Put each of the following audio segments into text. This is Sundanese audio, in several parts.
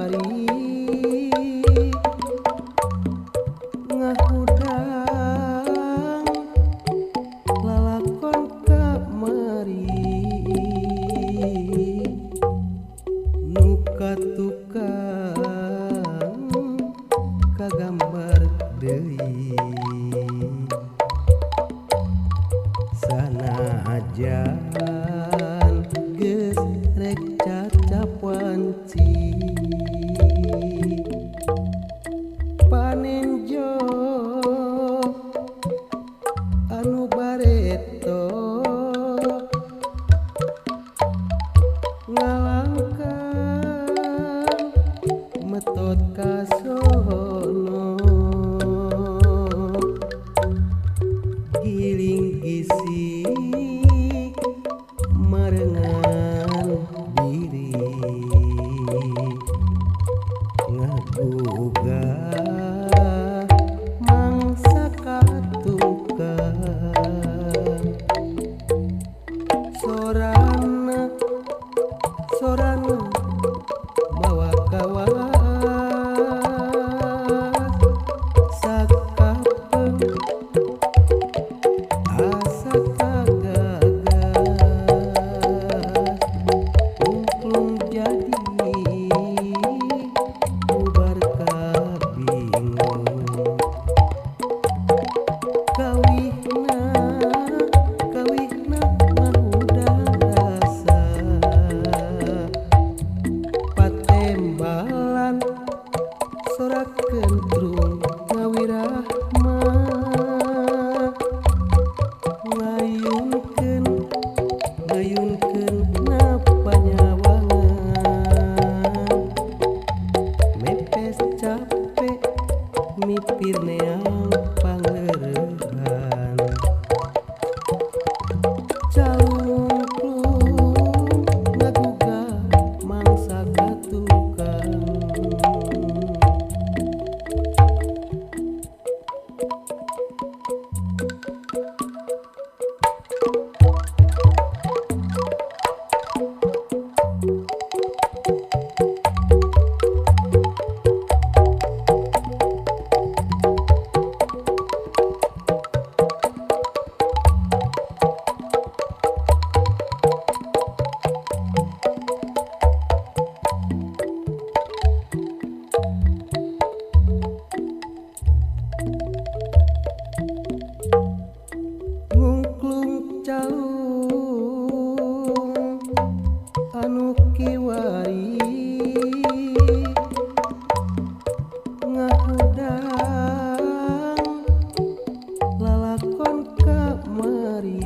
kiwari ngahudang lalakon kamari nu katukang kagambar deui sanajan geus rek cacap wanci panenjo anu bareto ngalangkang metot ka sono giling gisik marengan diri ngagugah mangsa katukang sorana sorana mawa kawas sakapeung asa kagagas ungklung jadi bubar kabingung kawihna kawihna ngahudang rasa patembalan sorak kentrung ngawirahma ngayunkeun ngayunkeun napanyawangan mepes capek mipir neang pangleurehan calungklung ngagugah mangsa katukang. Ngungklung calung anu kiwari ngahudang lalakon kamari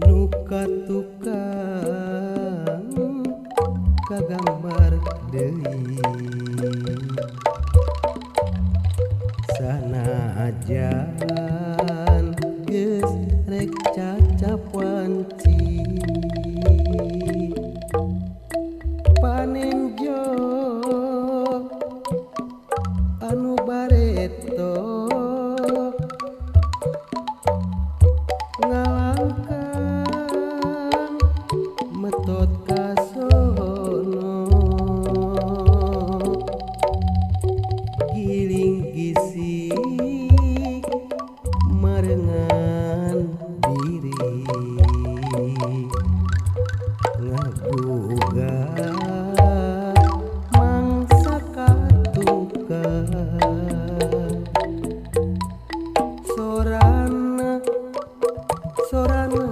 nu katukang kagambar deui sanajan geus rek cacap wanci panenjo anu bareto ngalangkang metot ka sono giling gisik marengan diri ngagugah mangsa katukang sorana sorana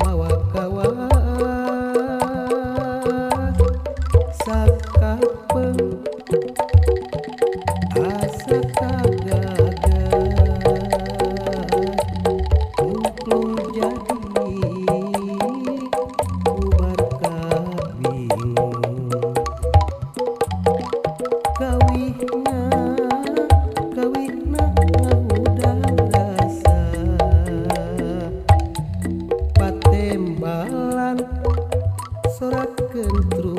mawa kawas sakapeung asa kagagas ungklung jadi bubar kabingung kawihna kawihna ngahudang rasa patembalan sorak kentrung.